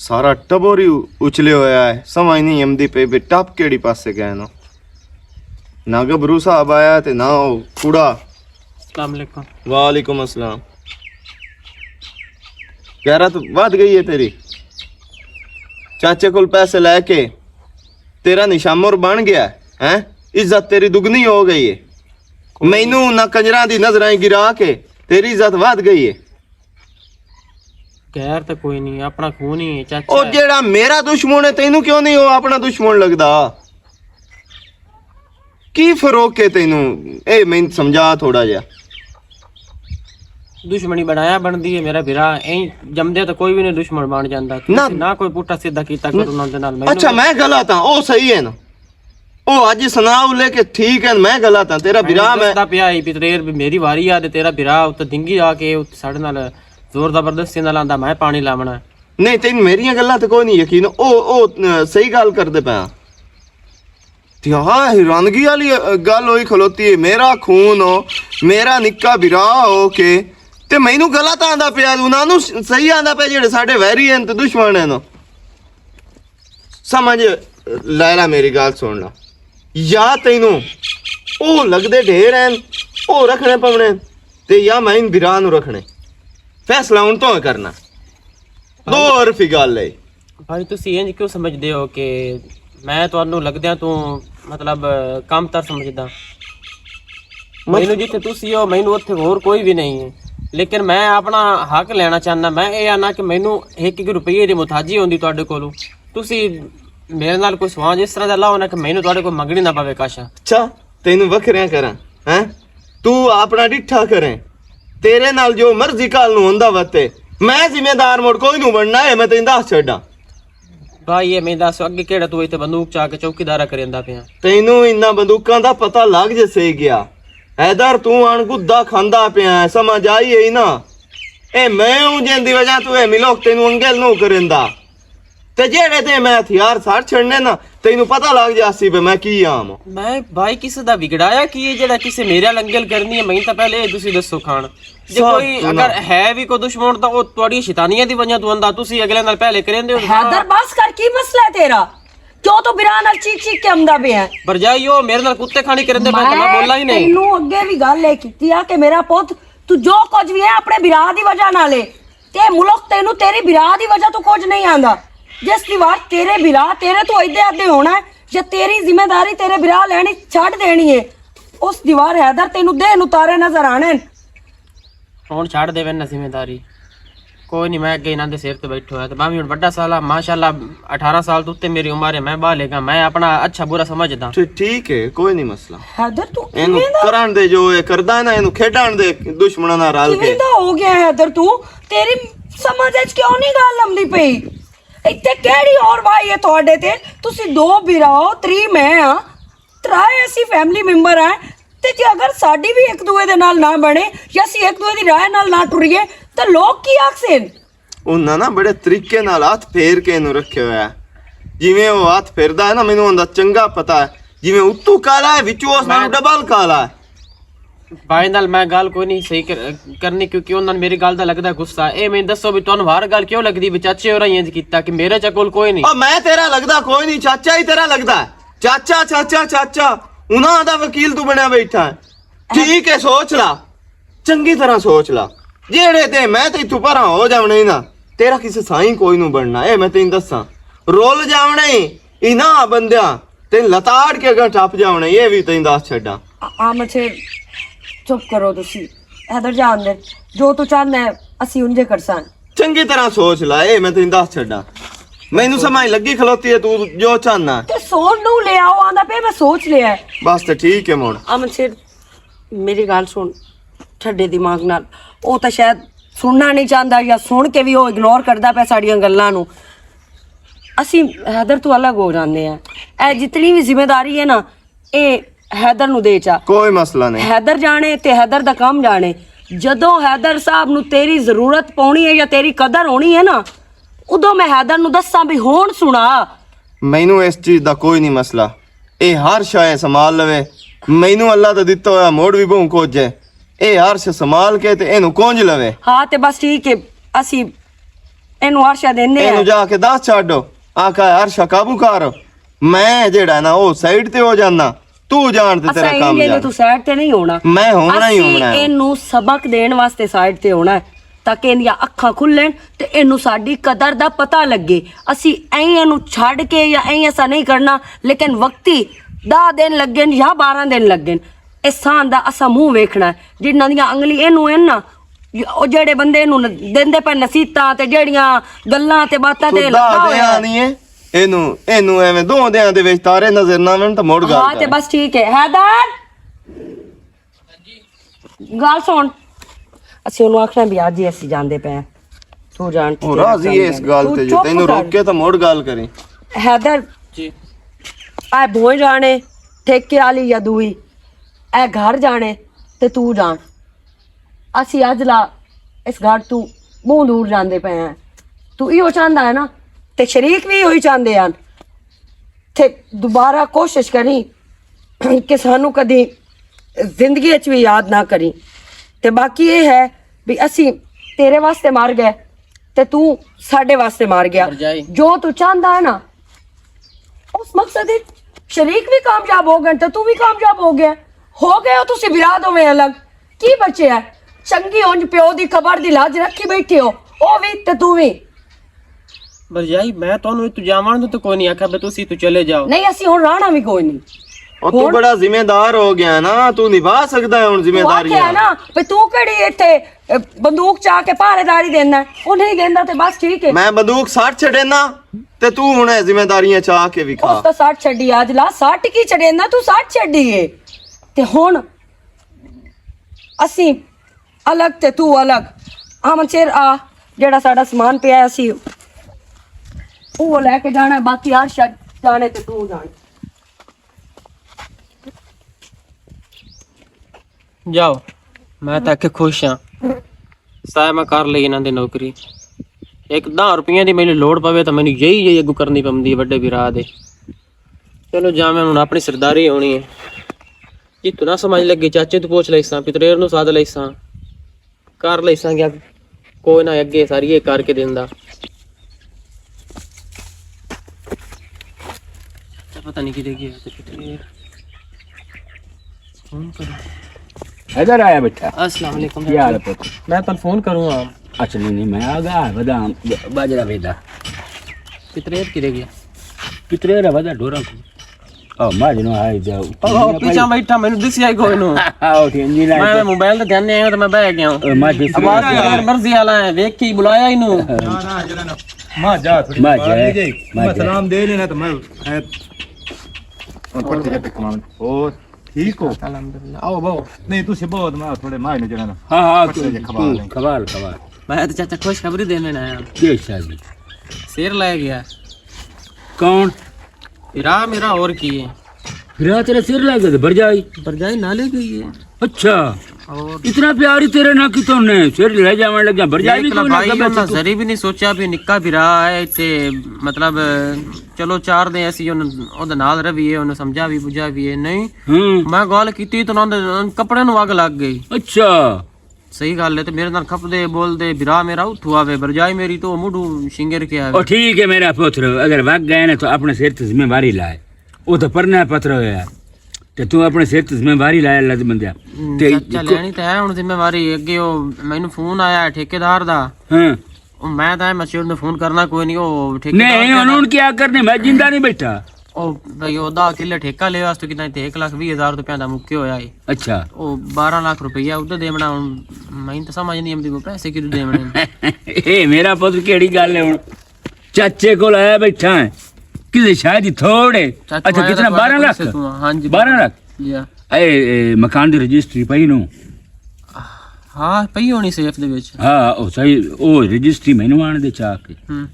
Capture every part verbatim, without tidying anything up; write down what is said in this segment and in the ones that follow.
سارا ٹبر ہی اچلے ہویا ہے، سمجھ نہیں آمدی پئی بھی ٹپ کیڑی پاسے گئے نو۔ نہ گبرو صاحب آیا تے نہ او کوڑا۔ السلام علیکم۔ وعلیکم السلام۔ غیرت ودھ گئی ہے تیری، چاچے کول پیسے لے کے تیرا نشامر بن گیا ہے۔ عزت تیری دگنی ہو گئی ہے۔ مینوں نہ کنجراں دی نظراں گرا کے تیری عزت ودھ گئی ہے۔ غیر تے کوئی نہیں، اپنا خون ہی ہے، چاچا۔ او جیڑا میرا دشمن ہے، تینوں کیوں نہیں او اپنا دشمن لگدا؟ کی فروق ہے تینوں؟ اے میں سمجھا تھوڑا جہا۔ دشمنی بنایا بندی ہے میرا بھرا، ایں جمدے تو کوئی بھی نہیں دشمن بن جاندا۔ نہ۔ نہ کوئی پٹھا سیدھا کیتا کرو انہاں دے نال۔ اچھا، میں غلط ہاں، او صحیح ہے نا؟ او اج سنا لے کے ٹھیک ہے، میں غلط ہاں، تیرا بھرا میں۔ دسدا پیا ہی پتریر بھی میری واری آ تے تیرا بھرا اتھے دنگی آ کے اتھے ساڈے نال زور زبردستی نال آندا میں پانی لاونا۔ نہیں، تین میریاں گلاں تے کوئی نہیں یقین۔ او، او، اہ، صحیح گل کردے پیا۔ تے ہاں، حیرانگی والی، اہ، گل ہوئی کھلوتی ہے۔ میرا خون ہو، میرا نکا بھرا ہو کے، تے مینوں غلط آندا پیا، انہاں نوں صحیح آندا پیا، جڑے ساڈے ویری ہیں تے دشمن ہیں۔ سمجھ، لیلا، میری گل سن لا۔ یا تینوں او لگدے ڈھیر ہیں، او رکھنے پونے، تے یا میں ان بھرا نوں رکھنے۔ فیصلہ ہن تو کرنا۔ دو حرفی گل ہے۔ بھائی، تسی انج کیوں سمجھدے ہو کہ میں تانوں لگدیاں تو، مطلب، کم تر سمجھدا؟ مینوں جتھے تسی ہو، مینوں اتھے ہور کوئی بھی نہیں ہے۔ لیکن میں اپنا حق لینا چاہنا۔ میں اے آنا کہ مینوں ایک ایک روپیے دی محتاجی ہوندی تہاڈے کولوں۔ تسی میرے نال کوئی سوانج اس طرح دا لاؤ نا کہ مینوں تہاڈے کول منگنی نہ پوے کاشا۔ اچھا، تینوں وکھریاں کراں، ہیں؟ تو اپنا ڈٹھا کریں، تیرے نال جو مرضی کال نوں ہوندا وتے، میں ذمہ دار مڑ کوئی نوں بننا ہے، میں تینوں دس چھڈاں۔ بھائی، اے میں دس، اگے کیڑا تو ایتھے بندوق چا کے چوکیدارا کریندا پیا؟ تینوں انہاں بندوقاں دا پتہ لگ جے سی گیا۔ حیدر، تو آن گدا کھاندا پیا ہے، سمجھ آئی ہے نا؟ اے میں ہوں جن دی وجہ تو اے ملوک تینوں انگل نو کریندا۔ تے جیڑے تے میں ہتھیار سار چھڑنے نا، تینوں پتہ لگ جاسی بے میں کی عام ہوں۔ میں بھائی کسے دا بگڑایا کی ہے جیڑا کسے میرا لنگل کرنی ہے؟ میں تاں پہلے اے تسی دسو کھان۔ جے سب کوئی سنا۔ اگر ہے بھی کوئی دشمن تاں او تہاڈی شیطانیاں دی وجہ تو آندا، تسی اگلے نال پہلے کریندے ہو۔ حیدر، بس کر، کی مسئلہ ہے تیرا؟ کیوں تو برا نال چیک چیک کے آمدا پیا ہے؟ بھرجائی، او میرے نال کتے کھانی کرن دے پے، میں بولا ہی نہیں۔ تینوں اگے بھی گل اے کیتی آ کہ میرا پوت، تو جو کچھ بھی ہے اپنے برا دی وجہ نال اے۔ تے ملک تینوں تیرے برا دی وجہ تو کچھ نہیں آندا۔ جس دی وار تیرے برا تیرے تو ایدے آدے ہونا ہے، یا تیری ذمہ داری تیرے برا لینی چھڈ دینی ہے، اس دی وار حیدر تینوں دین اتارے نظر آنے۔ ہن چھڈ دے وینا ذمہ داری۔ کوئی نہیں، میں اگے انہاں دے سر تے بیٹھو ہے۔ تے میں وی ہن وڈا سالا، ماشاءاللہ، اٹھارہ سال تو تے میری عمر ہے، میں بالغ ہاں، میں اپنا اچھا برا سمجھدا۔ ٹھیک، ٹھیک ہے، کوئی نہیں مسئلہ۔ حیدر، تو اینو کیویں دا؟ کرن دے، جو اے کردا ہے نا، اینو کھیڈن دے دشمناں نال رل کے۔ کیویں دا ہو گیا حیدر تو؟ تیری سمجھ اچ کیوں نہیں گل آمدی پئی؟ ایتھے کیڑی اور وائی ہے تہاڈے تے؟ تسی دو بھرا ہو، تری میں ہاں، ترائے اسی فیملی ممبر ہیں، تے جے اگر ساڈی بھی ایک دوئے دے نال نہ بنے یا اسی ایک دوئے دی رائے نال نہ ٹریے، تے لوگ کی آکھسن؟ انہاں نا بڑے طریقے نال ہاتھ پھیر کے اینوں رکھے ہویا ہے۔ جویں او ہاتھ پھیردا ہے نا، مینوں اوندا چنگا پتہ ہے۔ جویں اتوں کالا ہے، وچوں اس نال میں ڈبل کالا ہے۔ بھائی نال میں گل کوئی نہیں صحیح کر-، کرنی، کیونکہ انہاں نوں میری گل دا لگدا غصہ۔ اے میں دسو بھی تانوں ہر گل کیوں لگدی بھی چاچے ہوراں ہی انج کیتا کہ میرے چا کول کوئی نہیں؟ او میں تیرا لگدا کوئی نہیں، چاچا ہی تیرا لگدا ہے۔ چاچا، چاچا، چاچا، انہاں دا وکیل تو بنیا بیٹھا ہے۔ ٹھیک ہے، سوچ لا، چنگی طرح سوچ لا۔ جیڑے تے میں تے اتھوں پراں ہو جاونا ہی نا، تیرا کسے سائیں کوئی نوں بننا، اے میں تینوں دساں۔ رول جاونا ہی، انہاں بندیاں تین لتاڑ کے اگاں ٹپ جاونا، اے وی تین دس چھڈاں۔ آ-، آمد سے چپ کرو تسی۔ حیدر جان دے، جو تو چاہنا ہے، اسی انجے کرساں۔ چنگی طرح سوچ لا، اے میں تین دس چھڈاں۔ مینوں سمجھ لگی کھلوتی ہے، تو جو چاہنا ہے۔ تے سوچ نو لے آؤ، آندا پہ میں سوچ لیا ہے۔ بس تے ٹھیک ہے مڑ۔ آمد سے میری گل سن، ٹھڈے دماغ نال۔ او تاں شاید سننا نہیں چاہندا یا سن کے وی او اگنور کردا پیا ساڈیاں گلاں نو۔ اسی حیدر تو الگ ہو جاندے ہیں۔ اے جتنی وی ذمہ داری ہے نا، اے حیدر نو دے چا۔ کوئی مسئلہ نہیں۔ حیدر جانے تے حیدر دا کم جانے۔ جدوں حیدر صاحب نو تیری ضرورت پونی ہے یا تیری قدر ہونی ہے نا، ادوں میں حیدر نو دساں بھی ہون سنا۔ مینوں اس چیز دا کوئی نہیں مسئلہ۔ اے ہر شے سنبھال لوے۔ مینوں اللہ دا دتا ہویا موڑ وی بہوں کچھ ہے۔ اے ہر شے سنبھال کے تے اینوں کونج لوے۔ ہاں تے بس ٹھیک ہے، اسی اینوں عرشا دینے اینوں آ۔ جا کے دس چھڈ، آقا عرشا قابو کر۔ میں جیڑا نا، او سائیڈ تے ہو جانا، تو جان تے اساں تیرا کام انہیں جان۔ تو سائیڈ تے نہیں ہونا۔ میں ہونا ہی اسی ہونا ہے۔ اینوں سبق دین واسطے سائیڈ تے ہونا ہے، تاکہ ایندیاں اکھاں کھلن تے اینوں ساڈی قدر دا پتہ لگے۔ اسی اینوں چھڈ کے یا این ایسا نہیں کرنا، لیکن وقتی دہ دن لگن یا بارہ دن لگن، احسان دا اساں منہ ویکھنا ہے۔ جنہاں دیاں انگلی اینوں ہن نا، او جڑے بندے نوں ن-، دیندے پے نصیحتاں تے جڑیاں گلاں تے باتاں تے تو لگا دہ ہویا دیاں ہے۔ نہیں ہے، اینوں، اینوں ایویں دو دیاں دے وچ تارے نظر نہ آون تاں مڑ گل ہاں، تے کر۔ بس ٹھیک ہے۔ حیدر! گل سن، اسی اونوں آکھنا بھی اج ہی اسی جاندے پے ہیں۔ تو جان تے او تیرا راضی کم ہے اس ہے۔ گل تو تے جو چپ تینوں کر۔ روک کے تاں مڑ گل کریں۔ حیدر، جی۔ اے بھوئیں جانے، ٹھیکے والی یا دوئی، اے گھر جانے، تے تو جان۔ اسی اج لا اس گھر تو بہت دور جاندے پے ہیں۔ تو ایہو چاہندا ہے نا، تے شریک بھی ایہو ہی چاہندے ہیں۔ تے دوبارہ کوشش کریں کہ سانو کدی زندگی اچ بھی یاد نہ کریں۔ تے باقی یہ ہے بھی اسی تیرے واسطے مار گئے تے تو ساڈے واسطے مار گیا۔ مر جائے۔ جو تو چاہندا ہے نا، اس مقصد وچ شریک بھی کامیاب ہو گئے تے تو بھی کامیاب ہو گیا۔ ہو گئے ہو تسی برا دوویں الگ۔ کی بچے ہے؟ چنگی اونج پیو دی قبر دی لاج رکھی بیٹھے ہو، او وی تے تو وی۔ بھرجائی، میں تانوں اتھوں جاون تو کوئی نہیں آکھیا، بے تسی اتھوں چلے جاؤ۔ نہیں، اسی ہن راہنا وی کوئی نہیں۔ او تو ہن بڑا ذمہ دار ہو گیا نا، تو نبھا سکدا ہے ہن ذمہ تو داریاں۔ آکھیا نا، بے تو کیڑی ایتھے، اے، بندوق چا کے پہرے داری دینا ہے؟ او نہیں دینا تے بس ٹھیک ہے۔ میں بندوق سٹ چھڈینا تے تو ہن اے ذمہ داریاں چا کے وکھا۔ اس تو سٹ چھڈی، اج لا سٹ کی چھڈینا، تو سٹ چھڈی ہے۔ تے ہن اسی الگ تے تو الگ۔ آمن شیر آ، جیڑا ساڈا سامان پیا ہے، اسی او لے کے جانا ہے، باقی ہر شے جانے تے تو جانے۔ جاؤ، میں تاں اکھے خوش ہاں۔ سائے میں کر لئی انہاں دی نوکری۔ ایک دہ روپیاں دی مینوں لوڑ پوے تاں مینوں یہی، یہی اگوں کرنی پمدی ہے وڈے بھرا دے۔ چلو جاویں، ہن اپنی سرداری ہونی ہے۔ جی تو نہ سمجھ لگے، چاچے تو پوچھ لئیساں، پتریر نو ساتھ لئیساں، کر لئیساں کیا؟ کوئی نہ، اگے ساری یہ کر کے دیندا۔ پتہ نہیں کدے گیا تے پتریر۔ فون کرو۔ ادھر آیا بیٹھا۔ السلام علیکم کیا حال ہے چاچا۔ پتر؟ میں تن فون کروں ہاں۔ اچھا، نہیں، نہیں، میں آ گیا، بدام، باجرا ویدا۔ پتریر کدے گیا؟ پتریر ہے، ودا ڈورا کو۔ او، ماجنو آئی جاؤ۔ او، پیچھا بیٹھا، مینوں دسیا ہی کوئی نو۔ آؤ، ٹھیک، جی، میں موبائل تے دھیان نہیں آیا تے میں بہ گیا ہوں۔ او، ماجنو آواز آئی۔ تو غیر مرضی والا ہے، ویکھ کے ہی بلایا ہی نو۔ ما جا، تھوڑی ما جا، جی۔ ما میں جا۔ سلام دے لینا تو میں، میں اور پٹھے جا ٹکمان۔ اور ٹھیک ہو؟ الحمدللہ۔ آؤ، بہو۔ نہیں، تسی بہو، میں تھوڑے ماں نو جڑا نا۔ ہاں، ہاں، پٹھے تو، جا کھوا تو لیں۔ کھوال، کھوال۔ میں تے چاچا خوشخبری دینے آیا۔ کیا شادی؟ سر لے گیا۔ کون؟ بھرا میرا، اور کی ہے؟ بھرا تیرا سر لے گیا تے بھرجائی؟ بھرجائی نہ لے گئی ہے۔ اچھا۔ اور اتنا پیار ہی تیرے نہ کیتا انہیں، سر لے جاون لگا، بھرجائی بھی دیکھ لے کوئی نہ بھائی، خبر انہاں سی تو۔ ذری بھی نہیں سوچیا بھی نکا بھرا ہے تے، مطلب، چلو چار دے اسی ان، اودے نال رویے، انہوں سمجھا بھی بجھا بھی ہے، نہیں۔ ہوں۔ میں گل کیتی تے انہاں دے کپڑے نوں اگ لگ گئی۔ اچھا۔ صحیح گل ہے، تے میرے نال کھپدے بولدے بھرا میرا اتھوں آوے، بھرجائی میری تو مڈھو شنگر کے آوے۔ او ٹھیک ہے میرا پتر، اگر وگ گئے نا تو اپنے سر تے ذمہ واری لائے۔ او تو پرنا پتر ہویا۔ تے تو اپنے سر تے ذمہ واری لائے اللہ دے بندیا۔ ہم، تے چاچا کو- لینی تے ہے ہن ذمہ واری۔ اگے او مینوں فون آیا ہے ٹھیکیدار دا۔ ہاں۔ او میں تاں مسجد نوں فون کرنا کوئی نہیں، او ٹھیکیدار نہیں، دا انہوں نے کیا کرنے، میں زندہ نہیں بیٹھا۔ او بھائی، او دہ کلے ٹھیکہ لے واسطے کتنا تے ایک لاکھ ویہہ ہزار روپیہ دا مکے ہویا ہے۔ اچھا۔ او بارہ لاکھ روپیہ ادھر دیونا، ہن میں تو سمجھ نہیں آمدی وہ پیسے کدھر دیونے۔ اے میرا پتر کیڑی گل ہے ہن؟ چاچے کول آیا بیٹھا ہے، کسے شاید ہی تھوڑے۔ چاچو اچھا، آیا کتنا؟ تھا بارہ لاکھ؟ سے تو، ہاں جی، بارہ لاکھ؟ جی ہاں۔ اے، اے، مکان دی رجسٹری پئی نو؟ ہاں، پئی ہونی سیف دے وچ۔ ہاں، او صحیح، او رجسٹری مینوں آن دے چا کے۔ ہوں۔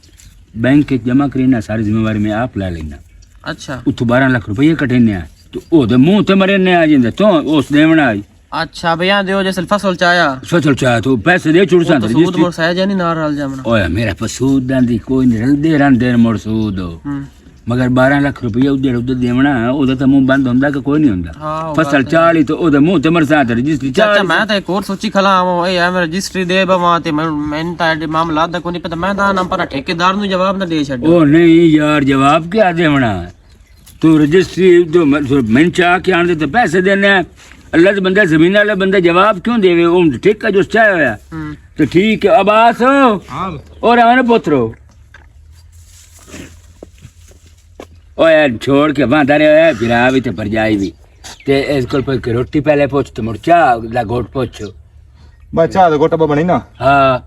بینک وچ جمع کرینا، ساری ذمہ واری میں آپ لے لینا۔ اچھا۔ اتھوں بارہ لاکھ روپے کٹینے آ، تو او دے منہ تے مرے نے آ جیندے، تو اس دیونا آئی۔ اچھا، بھیا دیو جے سلفا سول چایا۔ سچل چایا تو پیسے دے چھوڑ سان سود رجسٹری۔ مر سایا جانی نار رل جامنا۔ اوے میرا پسود دان دی کوئی نہیں، رل دے رن دیر مر سود۔ ہوں۔ مگر بارہ لکھ روپیہ ادھر ادھر دیونا، او دا تے منہ بند ہوندا کہ کوئی نہیں ہوندا۔ ہاں، او فصل گل تے چالی تے او دے منہ تے مرساں تے رجسٹری چاچا، چالی۔ میں تے ایک اور سوچی کھلا ہاں، اے ہے، میں رجسٹری دے بواں تے میں، میں تے ایڈے معاملات دا کوئی نہیں پتہ، میں دا نام پر ٹھیکیدار نوں جواب نہ دے چھڈ۔ او نہیں یار، جواب کیا دیونا؟ تو رجسٹری جو میں، جو میں چاہ کے آن دے تے پیسے دینے ہیں۔ اللہ دے بندے، زمین والے بندے جواب کیوں دے وے؟ او ٹھیکہ جو چاہے ہویا۔ ہوں۔ تو ٹھیک ہے، عباس۔ ہاں۔ اور ہمارے پترو۔ اوئے چھوڑ کے واندا رہیا ہوئے، بھرا وی تے پرجائی وی۔ تے اس کول پوچھ کے روٹی پہلے پوچھ تے مڑ چاہ دا گھٹ پوچھ۔ بس چاہ دا گھٹ بنی نا۔ ہاں۔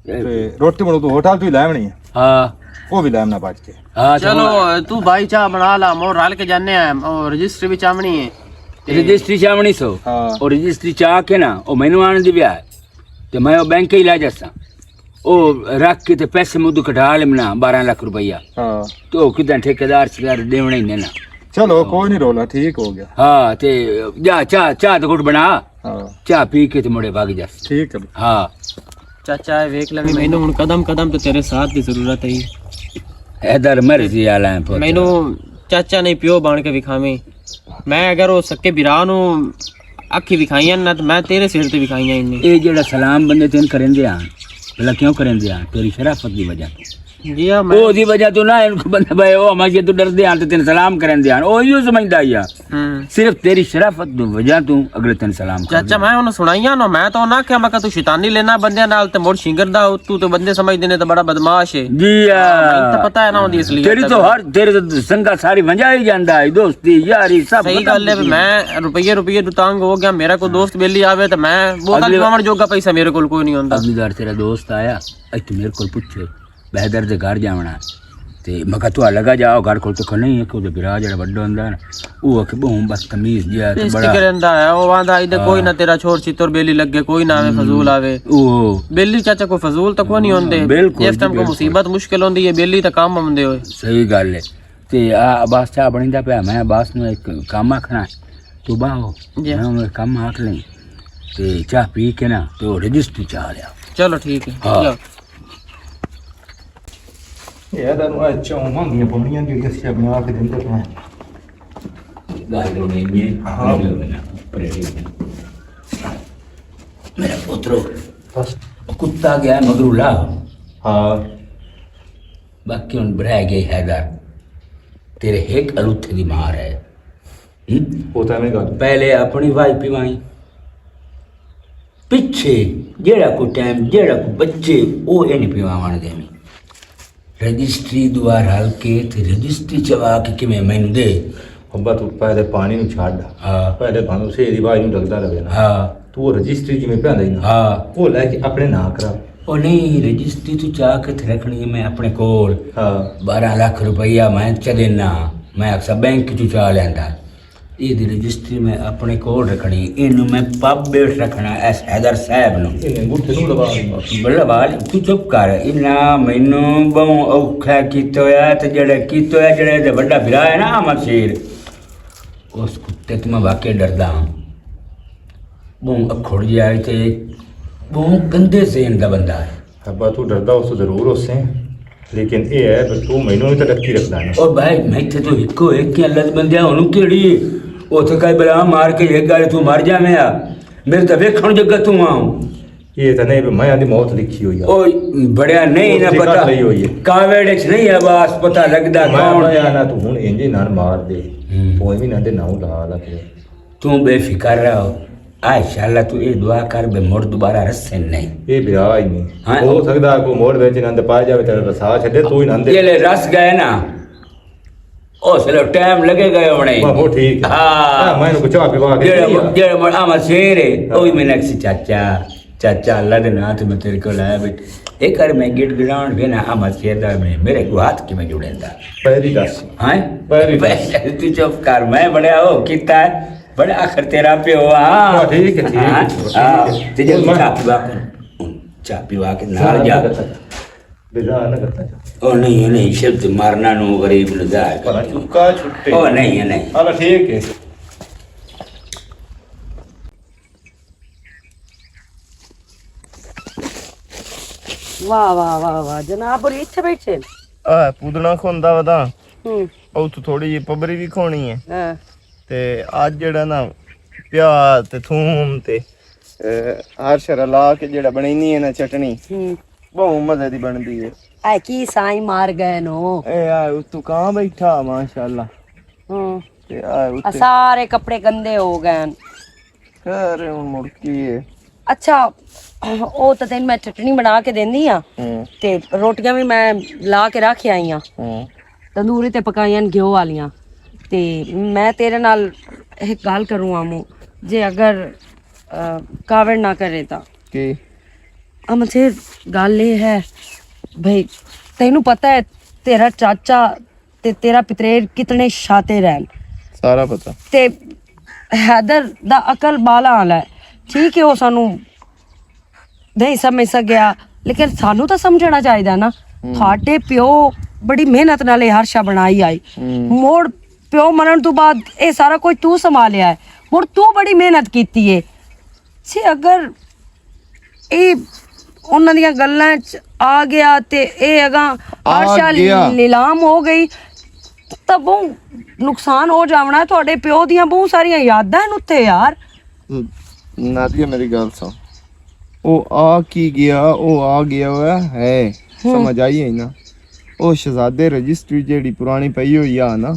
تے روٹی مڑ تو ہوٹل تو ہی لے آونی ہے۔ ہاں۔ وہ بھی لے آونا بچ کے۔ ہاں، تے چلو، ہن تو بھائی چاہ بنا لا، مور رل کے جانے ہیں، اور رجسٹری بھی چاونی ہے۔ تے رجسٹری چاونی سو؟ ہاں۔ اور رجسٹری چاہ کے نا، او مینوں آن دی وی آئے۔ تے میں او بینک ہی لے جاساں۔ او رکھ کے تے پیسے مدو کٹا لیمنا بارہ لکھ روپیہ۔ ہاں۔ تے او کدھر ٹھیکیدار شکار دیونا ہی نہیں نا۔ چلو، کوئی نہیں رولا، ٹھیک ہو گیا۔ ہاں، تے جا چاہ، چاہ تے گھٹ بنا۔ ہاں۔ چاہ پی کے تے مڑے بھاگ جاس۔ ٹھیک ہے۔ ہاں۔ چاچا، اے ویکھ لویں، مینوں ہن قدم قدم تے تیرے ساتھ دی ضرورت ہے۔ حیدر مرضی والا ہے پتر۔ مینوں چاچا نہیں پیو بن کے وکھاویں۔ میں اگر او سکے بھرا نوں اکھی وکھائیاں نہ، تے میں تیرے سر تے وکھائیاں ہی نہیں۔ اے جڑا سلام بندے تین کرن دے آن، بھلا کیوں کرن دے آن؟ تیری شرافت دی وجہ تو۔ جی ہاں، میں او دی وجہ تو نہ، ان کو بندہ بھائی، او ہمارے تو ڈر دے آن، تے تین سلام کرن دے آن۔ او یوں سمجھدا ہی آ۔ ہوں۔ صرف تیری شرافت دی وجہ تو اگلے تین سلام کر چاچا، دے۔ میں انہوں سنائیاں نا، میں تو نہ کہا، میں کہا تو شیطانی لینا بندیاں نال، تے مڑ شنگر دا، تو تے بندے سمجھدے نے تے بڑا بدماش ہے۔ جی ہاں، ہاں۔ میں تو پتہ ہے نا، اون دی اصلیت تیری ہے۔ تو ہر، تیرے تو سنگا ساری ونجا ہی جاندا ہے، دوستی، یاری، سب صحیح ختم گل ہے، کیتی۔ میں روپیے، روپیے دتانگ ہو گیا، میرا کوئی دوست بیلی آوے تے میں بوتل اگلی پواون جوگا پیسہ میرے کول کوئی نہیں ہوندا۔ اگلی بار تیرا دوست آیا، اج تو میرے کول پوچھے، بہدر دے گھر جاونا۔ تے میں کہا، "تو لگا جاؤ، گھر کول تو کھڑا ہی ہے، کہ او دے برا جڑا وڈا ہوندا ہے نا، او آکھے، بہوں بدتمیز جیا تے بڑا کریندا ہے، او آندا، "ایدے کوئی نہ تیرا چھوڑ چھتر بیلی لگے، کوئی نہ آوے فضول آوے۔" او بیلی چاچا کوئی فضول تک نہیں ہوندے۔ بالکل جس جی، ٹائم کوئی بالکل۔ مصیبت مشکل ہوندی ہے، بیلی تک کام آوندے ہوئے۔ صحیح گل ہے۔ تے آ عباس چاہ بنیندا پیا، میں عباس نوں ایک کام آکھنا ہے۔ تو باہو، جی۔ میں انہوں نے کام آکھ لیں۔ تے چاہ پی کے نا، تے او رجسٹری چاہ لیا۔ چلو ٹھیک ہے۔ ہاں۔ جاؤ۔ یہ تانوں اچھا عمر دیاں پونیاں جڑیاں سی اپنے آپ دن تے پہ۔ گل ہونی ہے، ہاں۔ میرا پترو، بس۔ کتا گیا مگرو لا۔ ہاں۔ باقی ہن برہ گئے حیدر، تیرے ہک الوتھے دی مار ہے۔ ہم؟ او تاں ایویں گل۔ پہلے اپنی وائی پیوائی، پچھے جیڑا کوئی ٹائم، جیڑا کوئی بچے، او اے نہیں پیواون دیویں۔ رجسٹری دعا رل کے تے رجسٹری چوا کے کیویں مینوں دے۔ ابا، تو پہلے پانی نوں چھڈ۔ ہاں۔ پہلے بھانو سے دی وائی نوں لگدا رہے نا۔ ہاں۔ تو وہ رجسٹری جی میں پہ آندا ہی نا۔ ہاں۔ وہ لے کے اپنے نام کرا۔ او نہیں، رجسٹری تو چا کے تے رکھنی ہے میں اپنے کول۔ ہاں۔ بارہ لاکھ روپیہ میں چ دینا، میں اکثر بینک چوں چا لیندا۔ یہ دی رجسٹری میں اپنے کول رکھنی، اینوں میں پب بیٹھ رکھنا ایس حیدر صاحب نوں۔ یہ انگوٹھے نوں لوا لیں۔ بلے لوا لیں، تو چپ کر، انہاں مینوں بہوں اوکھا کیتا ہویا تے جڑے کیتا ہویا، جڑے دے بڑا بھرا ہے نا احمد شیر، اس کتے تو میں واقعی ڈردا ہاں۔ بہوں اکھڑ جیا ہے تے بہوں گندے ذہن دا بندہ ہے۔ ابا، تو ڈردا اس تو ضرور اس سے، لیکن اے ہے کہ تو مینوں بھی تے ڈکی رکھدا ہے نا۔ او بھائی، میں تے تو ہکو ایک ہی اللہ دے بندے ہوں، کیڑی ہے؟ او تے کئی بلا مار کے ایک گاڑی تو مر جاویں آ۔ میرے تے ویکھن جگہ تو آؤں۔ یہ تے نہیں، میں آندی موت لکھی ہوئی ہے۔ او بڑیا نہیں نہ پتہ۔ کاویڑ وچ نہیں ہے، بس پتہ لگدا میں کون۔ میں آنا تو ہن انجے نال مار دے۔ ہوں۔ کوئی بھی نہ دے ناؤ لا لا کے۔ تو بے فکر رہو۔ آ انشاءاللہ تو اے دعا کر بے مڑ دوبارہ رسے نہیں۔ اے بیا ہی نہیں۔ ہاں۔ ہو سکدا کو موڑ وچ نند پا جاوے تے رسا چھڈے تو ہی نند۔ جیلے رس گئے نا، اس لو ٹائم لگے گئے ہونے۔ بابو ٹھیک ہے۔ ہاں۔ ہاں، میں کو چاہ پیوا کے جیڑا، جیڑا مڑ آمد شیر ہے، ہاں۔ او بھی میں نکسی چاچا، چاچا اللہ دے نام تے میں تیرے کو لایا بیٹھے۔ اے کر میں گڑ گڑان کے نا آمد شیر دا میں، میرے کو ہاتھ کی میں جڑیندا۔ پہلی دس۔ ہاں؟ پہلی دس۔ پہلی تو چپ کر، میں بڑا ہو کیتا ہے۔ بڑا آخر تیرا پیو آ۔ ہاں، ٹھیک ہے، ٹھیک ہے، ہاں، ٹھیک ہے۔ تے جے چاپی وا کے، چاپی وا کے نال جا۔ بزا نہ کرتا جا۔ او نہیں، نہیں، شرط مارنا نو غریب نزا ہے۔ پر چکا چھٹے۔ او نہیں، نہیں۔ ہاں، ٹھیک ہے۔ واہ، واہ، واہ، واہ، جناب، اور اتھے بیٹھے؟ آ، پودنا کھوندا ودا۔ ہوں۔ او تو تھوڑی جی پبری بھی کھونی ہے۔ ہاں۔ تے اج جڑا نا پیاز تے تھوم تے، اے، ہر شے رلا کے جڑا بنینی ہے نا چٹنی، ہوں۔ بہت مزے دی بندی ہے۔ اے کی سائیں مار گئے نو۔ اے آ اتو کاں بیٹھا، ماشاءاللہ۔ ہوں۔ تے آ آ اتو سارے کپڑے گندے ہو گئے۔ خیر، ہن مڑ کی ہے؟ اچھا، او تے تینوں میں چٹنی بنا کے دیندی ہاں۔ ہوں۔ تے روٹیاں بھی میں لا کے رکھ آئی ہاں۔ ہوں۔ تندوری تے پکائیاں گھیو والیاں۔ تے میں تیرے نال ایک گل کروں آمو، جے اگر، آ، کاوڑ نہ کرے تاں۔ کی؟ امن سے گل یہ ہے بھائی، تینوں پتہ ہے تیرا چاچا تے تیرا پتریر کتنے شاطر ہیں۔ سارا پتہ۔ تے حیدر دا عقل بالا آلا ہے، ٹھیک ہے، وہ سانو نہیں سمجھ سکیا، لیکن سانو تو سمجھنا چاہیے نا۔ ہوں۔ تھوڑے پیو بڑی محنت نال یہ ہر شا بنائی آئی۔ ہوں۔ مڑ پیو مرن تو بعد یہ سارا کچھ تو سنبھالیا ہے، مڑ تو بڑی محنت کیتی ہے۔ سی اگر اے انہاں دیاں گلاں چ آ گیا تے اے اگاں آ عرشا گیا۔ لیلام ہو گئی، تاں بہوں نقصان ہو جاونا ہے۔ تہاڈے پیو دیاں بہوں ساریاں یاداں ہن اتھے یار۔ نادیہ، میری گل سن۔ او آ کی گیا، او آ گیا ہوا ہے۔ ہوں۔ سمجھ آئی ہے نا؟ او شہزادے رجسٹری جیڑی پرانی پئی ہوئی آ نا،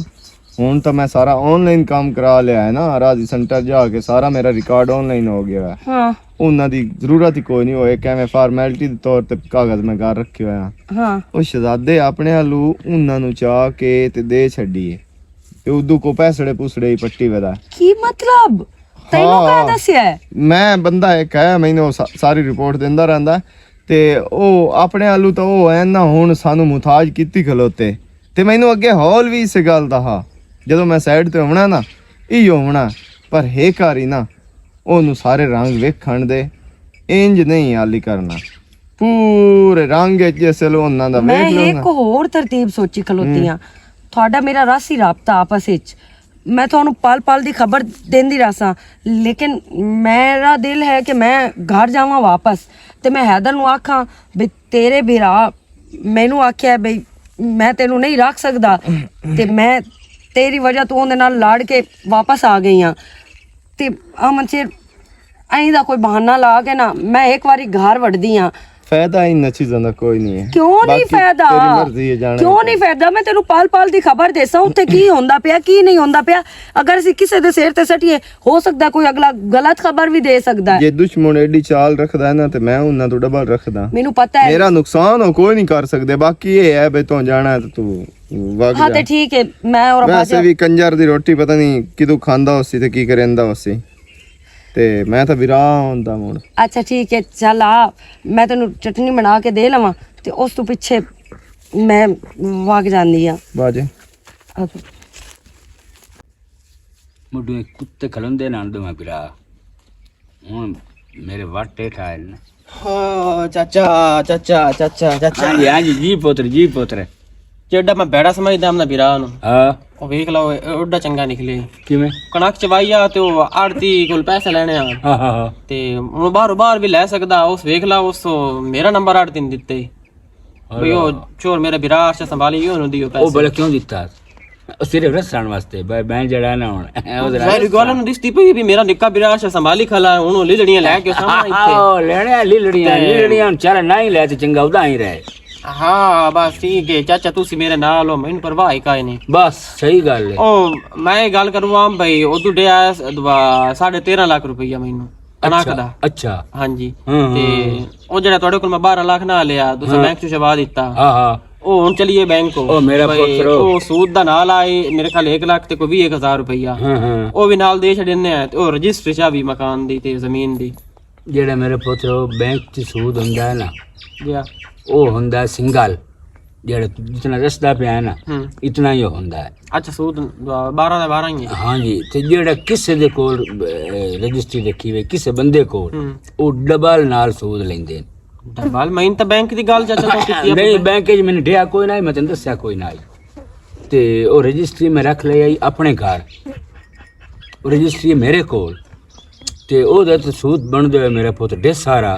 ہن تاں میں سارا آن لائن کام کرا لیا ہے نا، راضی سینٹر جا کے سارا میرا ریکارڈ آن لائن ہو گیا ہے۔ ہاں۔ انہاں دی ضرورت ہی کوئی نہیں ہوئے، کیویں فارمیلٹی دے طور تے کاغذ میں گھر رکھے ہوئے ہیں۔ ہاں۔ او شہزادے اپنے آلو انہاں نوں چا کے تے دے چھڈی ہے۔ تے ادو کو پیسڑے پوسڑے ہی پٹی ودا۔ کی مطلب؟ تینوں ہاں۔ کہہ دسیا ہے؟ میں بندہ ایک ہے، مینوں سا-، ساری رپورٹ دیندا رہندا۔ تے او اپنے آلو تاں او ہے نا، ہن سانو محتاج کیتی کھلوتے۔ تے مینوں اگے ہال وی اس گل دا ہا، جدوں میں سائیڈ تے ہونا نا، ایہو ہونا، پر ہے کاری نا، اونوں سارے رنگ ویکھن دے، انج نہیں حالی کرنا۔ پورے رنگ اچ جیسے لو انہاں دا میں ویکھ لو ایک نا۔ ہور ترتیب سوچی کھلوتی ہوں۔ ہاں۔ تہاڈا میرا راسی رابطہ آپس اچ، میں تہانوں پل پل دی خبر دیندی رہساں، لیکن میرا دل ہے کہ میں گھر جاواں واپس تے میں حیدر نوں آکھاں بھی تیرے بھرا مینوں آکھیا ہے بھئی میں تینوں نہیں رکھ سکدا تے میں تیری وجہ تو اوندے نال لڑ کے واپس آ گئی ہاں۔ تے امن شیر، ایں دا کوئی بہانہ لا کے نا، میں ایک واری گھر وڑدی ہاں۔ فائدہ انہاں چیزاں دا کوئی نہیں ہے۔ کیوں نہیں باقی فائدہ؟ تیری مرضی ہے جانا کیوں ہے۔ نہیں فائدہ؟ میں تینوں پل پل دی خبر دیساں، اتھے کی ہوندا پیا، کی نہیں ہوندا پیا۔ اگر اسی کسے دے سر تے سٹیے، ہو سکدا ہے کوئی اگلا غلط خبر بھی دے سکدا ہے۔ جے دشمن ایڈی چال رکھدا ہے نا، تے میں انہاں تو ڈبل رکھدا۔ مینوں پتہ ہے۔ میرا نقصان ہو کوئی نہیں کر سکدے، باقی یہ ہے بھئی تو جانا ہے تے تو وگ ہاں، جا۔ تے ٹھیک ہے، میں اور ویسے باجا بھی کنجر دی روٹی پتہ نہیں کدوں کھاندا ہوسی تے کی کریندا ہوسی۔ تے میں تاں ویرا ہوندا مڑ۔ اچھا ٹھیک ہے، چل آ، میں تینوں چٹنی بنا کے دے لواں تے اس تو پیچھے میں وگ جاندی ہاں۔ باجے۔ اچھا۔ مڈو ایک کتے کھلوندے نال دوواں بھرا۔ ہن میرے وٹ ہیٹھ آئے نے۔ ہاں، چاچا، چاچا، چاچا، چاچا۔ ہاں جی، ہاں جی، جی پتر، جی پتر۔ جیڑا میں بیڑا سمجھدا ہم نا بھرا نو۔ ہاں۔ او ویکھ لو، اے اوڈا چنگا نکلے۔ کیویں؟ کنک چوائی آ تے او آڑتی کول پیسے لینے آ۔ ہاں، ہاں، ہاں۔ تے ہن باہروں باہر بھی لے سکدا، اس ویکھ لا، اس تو میرا نمبر آڑتی نے دتے۔ بھئی او چور میرا بھرا آشا سنبھالی، او نو دیو او پیسے۔ بھلا کیوں دتا؟ او صرف رسن واسطے، بھائی میں جڑا نہ ہن۔ او ذرا ظاہر گل نو دستی پئی بھی میرا نکا بھرا آشا سنبھالی کھلا ہے، ہن او لیلڑیاں لے کے سامنے ایتھے۔ او لینے لیلڑیاں، تے لیلڑیاں ہن چل نہ ہی لے تے چنگا ادا ہی رہے۔ ہاں، بس ٹھیک ہے چاچا، تسی میرے نال ہو، مینوں پرواہ ہی کائے نہیں۔ بس صحیح گل ہے۔ او میں یہ گل کروں ہاں بھائی، او تو ڈے آیا س-، دوا-، ساڑھے تیرہ لاکھ روپیہ مینوں۔ کناک اچھا، دا۔ اچھا۔ ہاں جی۔ ہاں، تے ہاں۔ او جڑا تہاڈے کول میں بارہ لاکھ نہ لیا، تساں ہاں۔ بینک چوں شوا دتا۔ ہاں، ہاں۔ او ہن چلیے بینک کو۔ او میرا بھائی، پتر۔ او سود دا نال آئے، میرے خیال ایک لاکھ تے کوئی ویہہ ہزار روپیہ۔ ہاں، ہاں۔ او وی نال دے چھڈنے آ، تے او رجسٹری چابی مکان دی تے زمین دی۔ جڑا میرے پتر، او بینک چ سود ہوندا ہے نا، جی ہاں۔ او ہوندا ہے سنگل۔ جڑا جتنا رسدا پیا ہے نا، ہوں۔ اتنا ہی ہوندا ہے۔ اچھا، سود بارہ دا بارہ ہی ہے۔ ہاں جی، تے جیڑا کسے دے کول، اے، رجسٹری رکھی ہوئی کسے بندے کول، ہوں۔ او ڈبل نال سود لیندے نے۔ ڈبل؟ میں تے بینک دی گل چاچا تو کیتی ہے نہیں، پتہ۔ بینک وچ میں ڈیا کوئی نہ، میں تینوں دسیا کوئی نہ۔ تے او رجسٹری میں رکھ لئی آئی اپنے گھر، او رجسٹری میرے کول، تے او دے تے سود بن دے میرے پتر ڈے سارا۔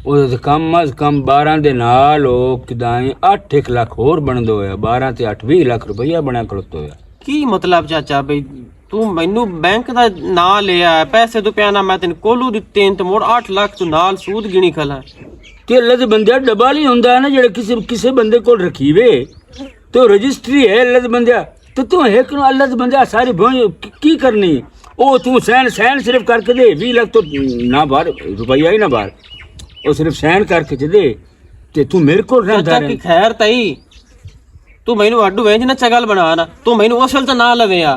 او تے کم از کم بارہ دے نال او کدائیں اٹھ ایک لکھ ہور بندا ہویا، بارہ تے اٹھ ویہہ لکھ روپیہ بنیا کھلوتا ہویا۔ کی مطلب چاچا بھئی، تو مینوں بینک دا ناں لیا ہے، پیسے تو پیانا میں تین کولو دتے ہیں، تے مڑ اٹھ لکھ تو نال سود گنی کھلا ہے۔ تے اللہ دے بندے ڈبل ہی ہوندا ہے نا، جڑا کسے کسے بندے کول رکھیوے تے او رجسٹری ہے اللہ دے بندے۔ تے تو ایک نو اللہ دے بندے ساری بھوئیں کی کرنی؟ او تو سین سین صرف کر کے دے، ویہہ لکھ تو نہ بار، روپیہ ہی نہ بار، او صرف سین کر کے تے دے۔ تے تو میرے کول رہندا چاچا رہے۔ کی خیر تئی؟ تو مینوں اڈو وینج نہ چگل بنا نا، تو مینوں اس ویل تے نہ لوے آ۔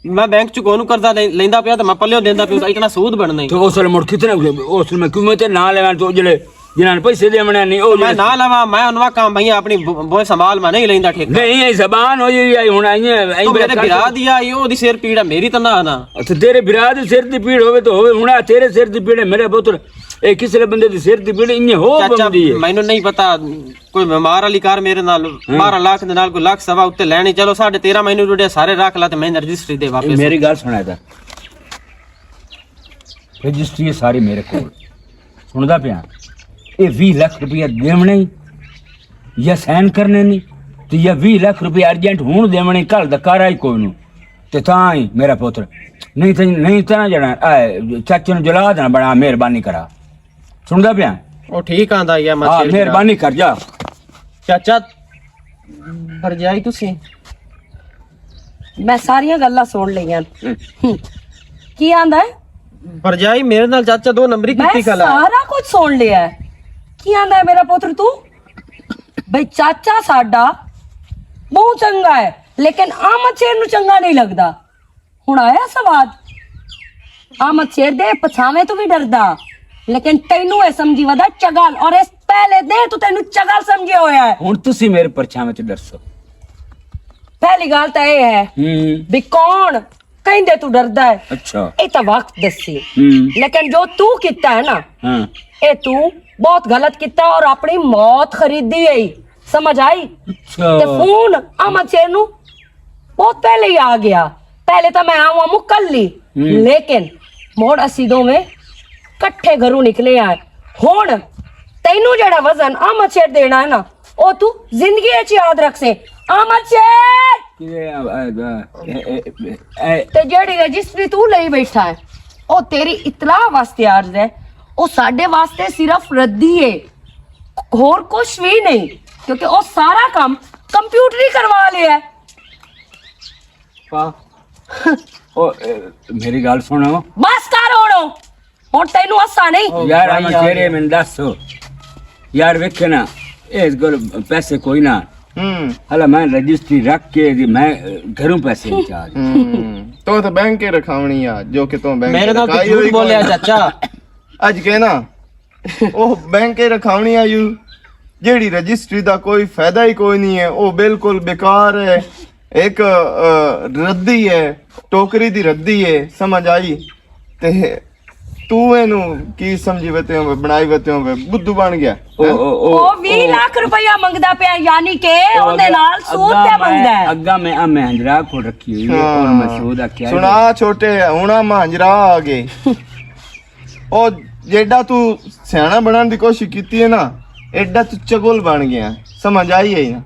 میں بینک چ کونوں قرضہ لے- لیندا پیا تے میں پلیو دیندا پیا، اتنا سود بننا ہی۔ تو اس ویل مڑ کتنے، اس ویل میں کیوں میں تے نہ لیواں؟ تو جڑے جنہاں نے پیسے دیونے نہیں، او میں جڑے نہ لواں، میں انواں کام بھئی اپنی ب- بوئے سنبھال، میں نہیں لیندا ٹھیکہ۔ نہیں، یہ زبان ہوئی ہوئی ہے، ہن آئی ہے، آئی تو میرے بیٹھا برا کر۔ دیا، یہ او دی سر پیڑا، میری تو نہ آنا۔ اچھا، تیرے برا دی سر دی پیڑ ہوے تو ہوے، ہن آ تیرے سر دی پیڑ ہے، میرے پتر، اے کسے بندے دی سر دی پیڑ انہیں ہو چاچا، بندی ہے۔ مینوں نہیں پتا، کوئی بیمار والی کار میرے نال، ہاں۔ بارہ لاکھ دے نال کوئی لاکھ سوا اُتے لینے، چلو ساڑھے تیرہ مہینے جڑے سارے رکھ لا تے میں رجسٹری دے واپس۔ میری گل سنا ادھر، رجسٹری ہے ساری میرے کول، سندا پیا۔ اے ویہہ لکھ روپیہ دیونے ہی یا سائن کرنے نہیں، تے یا ویہہ لکھ روپیہ ارجنٹ ہون دیونے، کل دا کارا ہی کوئی نو۔ تے تاں ہی میرا پتر، نہیں تے، نہیں تے نہ جڑا، اے، چاچے نو جلا دینا بڑا مہربانی کرا۔ سندا پیا؟ او ٹھیک آندا یا ہاں، ماشاءاللہ۔ مہربانی کر جا۔ چاچا، بھرجائی تسی؟ میں ساریاں گلاں سن لئیاں۔ ہم۔ کی آندا ہے؟ بھرجائی میرے نال چاچا دو نمبری میں کیتی کھلا ہے۔ سارا کچھ سن لیا ہے۔ کی آندا ہے میرا پتر تو؟ بھئی چاچا ساڈا بہت چنگا ہے، لیکن احمد شیر نو چنگا نہیں لگدا۔ ہن آیا سواد؟ احمد شیر دے پچھاویں تو بھی ڈردا، لیکن تینوں اے سمجھی ودا چگل، اور اس پہلے دے تو تینوں چگل سمجھیا ہویا ہے۔ ہن تسی میرے پرچھاویں تو ڈرسو۔ پہلی گل تاں اے ہے ہم۔ بھی کون کہندے تو ڈردا ہے۔ اچھا۔ اے تاں وقت دسی۔ ہم۔ لیکن جو تو کیتا ہے نا، ہاں۔ اے تو بہت غلط کیتا اور اپنی موت خریدی ہے۔ سمجھ آئی؟ اچھا۔ تے فون احمد شیر نو بہت پہلے ہی آ گیا۔ پہلے تاں میں آواں مکلی، ہم۔ لیکن مڑ اسی دوویں کٹھے گھروں نکلے آئے۔ ہن تینوں جڑا وزن احمد شیر دینا ہے نا، او تو زندگی وچ یاد رکھ سے۔ احمد شیر! کیویں آ-، آ-، آ-، اے، اے، اے، اے۔ تے جڑی رجسٹری تو لئی بیٹھا ہے، او تیری اطلاع واسطے عرض ہے، او ساڈے واسطے صرف ردی ہے، ہور کچھ بھی نہیں، کیونکہ او سارا کام کمپیوٹر ہی کروا لیا ہے۔ پا-، او، اے، میری گل سنو۔ بس کر ہن۔ ہن تینوں ہسا نہیں۔ او یار، بھائی ہم یار۔ تیرے میں دس۔ یار، ویکھے نا، اس کول پیسے کوئی نہ۔ ہم۔ ہلا میں رجسٹری رکھ کے جی میں، اے، گھروں پیسے نکال۔ ہم۔ تو تو بینک کے رکھاونی آ، جو کہ تو بینک میرے نال تو رکھائی جھوٹ ہوئی بولیا کوئی۔ چاچا۔ اج کہنا، او بینک کے رکھاونی آ یو، جیڑی رجسٹری دا کوئی فائدہ ہی کوئی نہیں ہے، او بالکل بیکار ہے۔ ایک، آ، ردی ہے، ٹوکری دی ردی ہے، سمجھ آئی؟ تے تو اینو کی سمجھی وتے ہووے، بنائی وتے ہووے، بدھو بن گیا۔ او، او، او، او ویہہ لاکھ روپیہ منگدا پیا، یعنی کہ او اوندے اگا، نال سود اگا پیا میں، منگدا ہے۔ اگا میں، آ میں ہنجرا کھول رکھی ہوئی ہے، ہاں۔ اور میں سود آکھیا ہے۔ سنا چھوٹے، ہن آ میں ہنجرا آ گئے۔ او جیڈا تو سیانا بنان دی کوشش کیتی ہے نا، ایڈا تو چگل بن گیا، سمجھ آئی ہے نا؟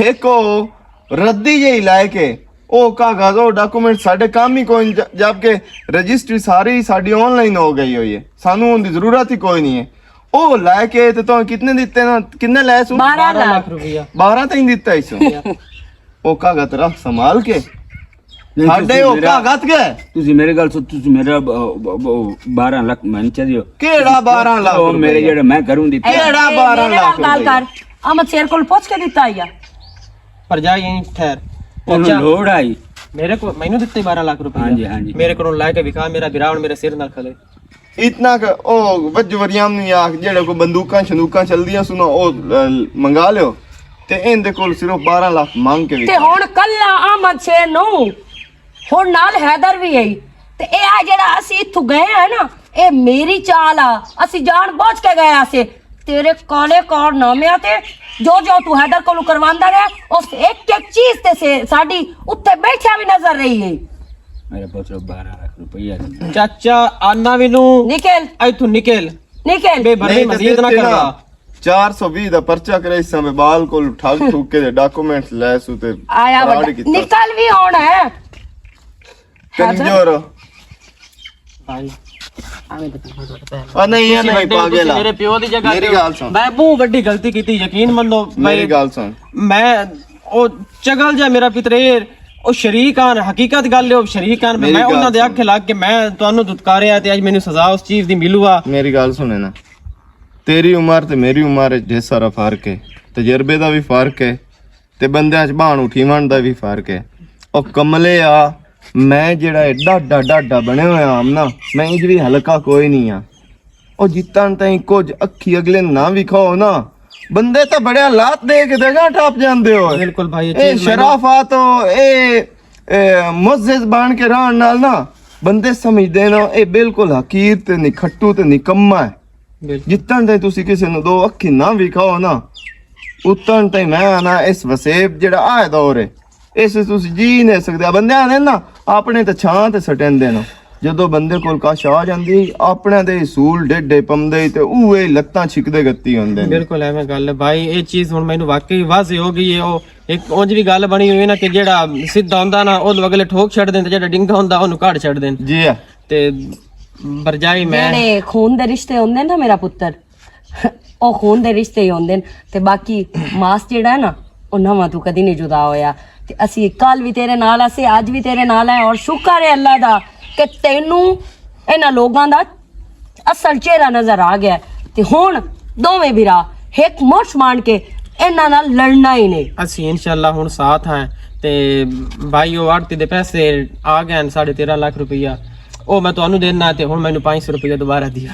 ایک او ردی جہی لے کے او کاغذ، او ڈاکومنٹ ساڈے کام ہی کوئی نہیں، ج-، جبکہ رجسٹری ساری ساڈی آن لائن ہو گئی ہوئی ہے، سانو ان دی ضرورت ہی کوئی نہیں ہے۔ او لے کے تے تو کتنے دتے نا، کتنے لے سو؟ بارہ لاکھ۔ بارہ تائیں دتا ہی سو۔ او کاغذ رکھ سنبھال کے۔ نہیں، ساڈے تسی او میرا، کاغذ گئے۔ تسی میرے گل سو، تسی میرا ب-، ب-، ب-، بارہ لاکھ میں نہیں چاہیے۔ کیڑا بارہ لاکھ او میرے روپیہ؟ جڑے میں کروں دی کیڑا اے، بارہ میرے نال لاکھ گل روپیہ؟ کر۔ احمد شیر کول پوچھ کے دتا آیا۔ پر جا یہیں ٹھہر۔ انہوں اچھا۔ لوڑ آئی۔ میرے کو، مینوں دتے بارہ لاکھ روپیہ۔ ہاں جی، ہاں جی۔ میرے کو لے کے وکھا، میرا بھرا ہن میرے سر نال کھلے۔ اتنا کہ او وجہ وریام نہیں آ، جڑے کو بندوقاں شندوقاں چلدیاں سنو، او، اے، منگا لیو۔ تے این دے کول صرف بارہ لاکھ مانگ کے تے وکھا۔ ہن کلا احمد شیر نو ہن نال حیدر وی آئی۔ تے اے آ جڑا اسی اتھوں گئے آں نا، اے میری چال آ، اسی جان بوجھ کے گئے آسے۔ تیرے کالے کارنامیاں تے جو جو تو حیدر کولوں کرواندا رہیا، اس ایک ایک چیز تے سے ساڈی اتھے بیٹھیا وی نظر رہی ہے۔ میرے پتر بارہ لاکھ روپیہ دے۔ چاچا آنا وی نو۔ نکل۔ ایتھوں نکل۔ نکل۔ بے بھرمی نہیں تے مزید نہ تیرے کروا۔ چار سو ویہہ دا پرچہ کرے اس سمے بال کول ٹھگ ٹھوک کے ڈاکومنٹس لے سو تے آیا فراڈ وڈا۔ کیتا۔ نکل بھی ہونا ہے۔ کمزور۔ بھائی، آ نہیں، یہ تسی نہیں، بندے ہو، پاگل تسی آ۔ میرے پیو دی جگہ میری تے ہو۔ گل سن۔ میں بہت وڈی غلطی کیتی، یقین منو۔ میری بھائی، گل سن۔ میں، او چگل جا میرا پتریر، او شریک آن، حقیقت گل ہے، او شریق آن، میری میں گل انہاں دے سن۔ اکھ لگ کے میں تانوں دتکاریا تے اج مینوں سزا اس چیز دی ملوا۔ میری گل سنے نا، تیری عمر تے میری عمر وچ ڈھیر سارا فرق ہے، تجربے دا بھی فرق ہے، تے بندیاں چ بان اٹھیون دا بھی فرق ہے۔ او کملے آ، میں جڑا اے ڈاڈا ڈاڈا بنے ہویا ہم نا، میں انج بھی ہلکا کوئی نہیں آ۔ او جتن تائیں کچھ اکھی اگلے نہ وکھاؤ نا، بندے تے بڑے حالات دے کے دگا ٹپ جاندے ہو۔ بالکل بھائی، یہ اے چیز میں شرافات ہو، اے، اے معزز بن کے رہن نال نا، بندے سمجھدے نا اے بالکل حقیر تے نکھٹو تے نکما ہے۔ بالکل۔ جتن تائیں تسی کسے نوں دو اکھی نہ وکھاؤ نا، اتن تائیں میں آنا اس وسیب جڑا آئے دور ہے، اس وچ تسی جی نہیں سکدے۔ بندے آنے نا، اپنے تے چھاں تے سٹیندے نا۔ جدوں بندے کول کش آ جاندی، اپنے دے اصول ڈیڈے پمدے تے اوہے لتاں چھکدے گتی ہوندے نے۔ بالکل ایویں گل ہے بھائی، یہ چیز ہن مینوں واقعی واضح ہو گئی ہے۔ او ایک اونج بھی گل بنی ہوئی نا کہ جیڑا سیدھا ہوندا نا، اودوں اگلے ٹھوک چھڈ دین تے جیڑا ڈنگا ہوندا، اونوں کاڑ چھڈ دین۔ جی ہاں۔ تے برجائی میں جیڑے خون دے رشتے ہوندے نا میرا پتر، او خون دے رشتے ہی ہوندے نے۔ تے باقی ماس جیڑا ہے نا، او نواں تو کدی نہیں جدا ہویا۔ تے اسی کل بھی تیرے نال آسے، اج بھی تیرے نال ہے، اور شکر ہے اللہ دا کہ تینوں انہاں لوگاں دا اصل چہرہ نظر آ گیا ہے۔ تے ہن دوویں بھرا ہک مٹھ مان کے انہاں نال لڑنا ہی نہیں۔ اسی انشاءاللہ ہن ساتھ ہیں۔ تے بھائی، او آڑتی دے پیسے آ گئے ہیں، ساڑھے تیرہ لاکھ روپیہ، او میں تانوں دینا، تے ہن مینوں پانچ سو روپیہ دوبارہ دیا۔